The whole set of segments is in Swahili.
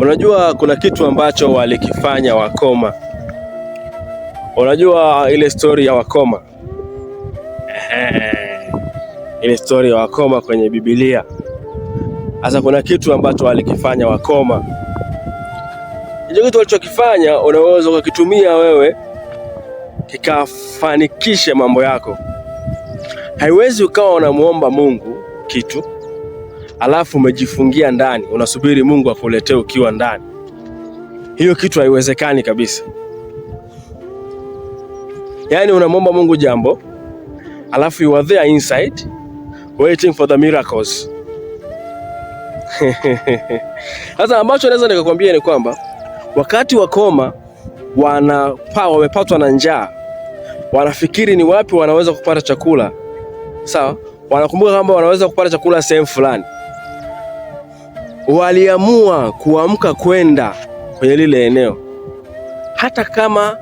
Unajua kuna kitu ambacho walikifanya wakoma. Unajua ile stori ya wakoma, ile stori ya wakoma kwenye Biblia. Sasa kuna kitu ambacho walikifanya wakoma. Hicho kitu walichokifanya unaweza ukakitumia wewe kikafanikishe mambo yako. Haiwezi ukawa unamuomba Mungu kitu alafu umejifungia ndani unasubiri Mungu akuletee ukiwa ndani. Hiyo kitu haiwezekani kabisa. Yaani unamwomba Mungu jambo alafu you are there inside waiting for the miracles. Sasa ambacho naweza nikakwambia ni kwamba wakati wakoma wamepatwa na njaa, wanafikiri ni wapi wanaweza kupata chakula. Sawa, wanakumbuka kwamba wanaweza kupata chakula sehemu fulani. Waliamua kuamka kwenda kwenye lile eneo, hata kama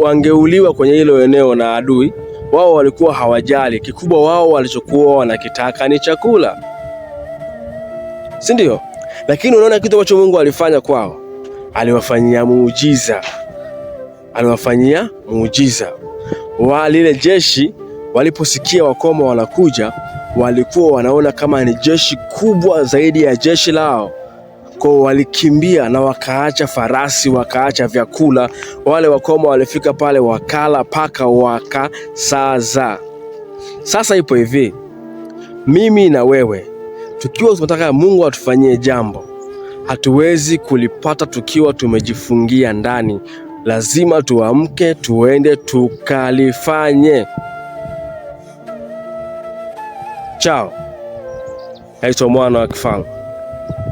wangeuliwa kwenye hilo eneo na adui wao, walikuwa hawajali. Kikubwa wao walichokuwa wanakitaka ni chakula, si ndio? Lakini unaona kitu ambacho Mungu alifanya kwao, aliwafanyia muujiza, aliwafanyia muujiza wa lile jeshi. Waliposikia wakoma wanakuja, walikuwa wanaona kama ni jeshi kubwa zaidi ya jeshi lao. Kwa walikimbia na wakaacha farasi, wakaacha vyakula. Wale wakoma walifika pale wakala paka wakasaza. Sasa ipo hivi, mimi na wewe tukiwa tunataka Mungu atufanyie jambo, hatuwezi kulipata tukiwa tumejifungia ndani. Lazima tuamke, tuende tukalifanye. Chao, naitwa Mwana wa Kifalme.